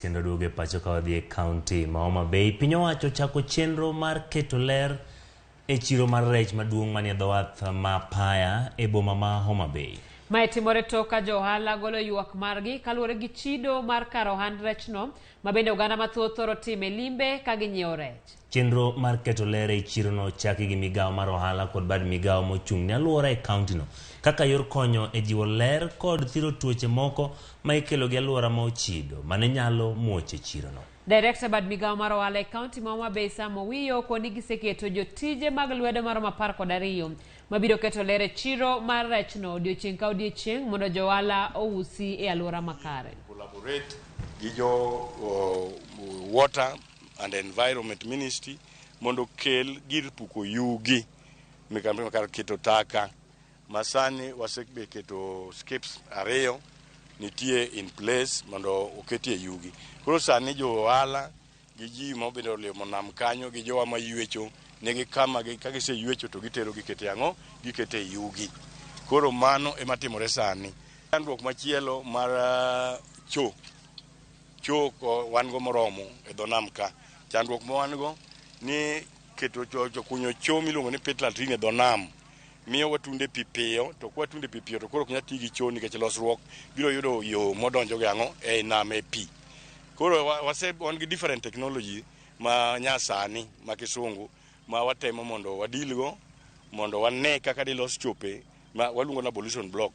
Kendo duogo e pacho ka wadhi e kaunti ma Homa Bay. Piny owacho ochako chenro mar keto ler e chiro mar rech maduong' manie dho wath ma Paya e boma ma Homa Bay. Mae timore tok ka jo ohala golo ywak margi kaluwore gi chido mar kar ohand rechno ma bende oganda mathoth thoro time limbe ka ginyiewo rech. Chenro mar keto ler e chirono ochaki gi migawo mar ohala kod bad migawo mochung' ne alwora e kauntino kaka yor konyo e jiwo ler kod thiro tuoche moko ma ikelo gi alwora ma ochido mane nyalo muoch e chirono. Direkta bad migawo mar ohala e kaunti ma Homa Bay Sam Owiyo okoni giseketo jotije mag lwedo maromo 12 mabiro keto ler e chiro mar rechno odiochieng' ka odiochieng' mondo jo ohala ousi e alwora makare. Collaborate gi jo Water and Environment Ministry mondo okel gir puko yugi kar keto taka masani waseketo skips 2 nitie in place mondo oketie yugi. Koro sani jo ohala gi ji mobedo olimo nam kanyo gi jowa maywecho nigi kama ka giseywecho to gitero gikete ang'o gikete yugi. Koro mano ema timore sani. Chandruok machielo mar cho cho wan go moromo e dho nam ka. Chandruok ma wan go ni keto cho kunyo cho miluongo ni pit latrine e dho nam miyo watunde pi piyo, to kwa watunde pi piyo to koro ok nyal ti gi cho nikech losruok biro yudo yo modonjo gi ang'o ei nam e pi. Koro wan gi different technology ma nyasani ma kisungu ma watemo mondo wadilgo mondo wane kaka dilos chope ma waluongo ni ablution block.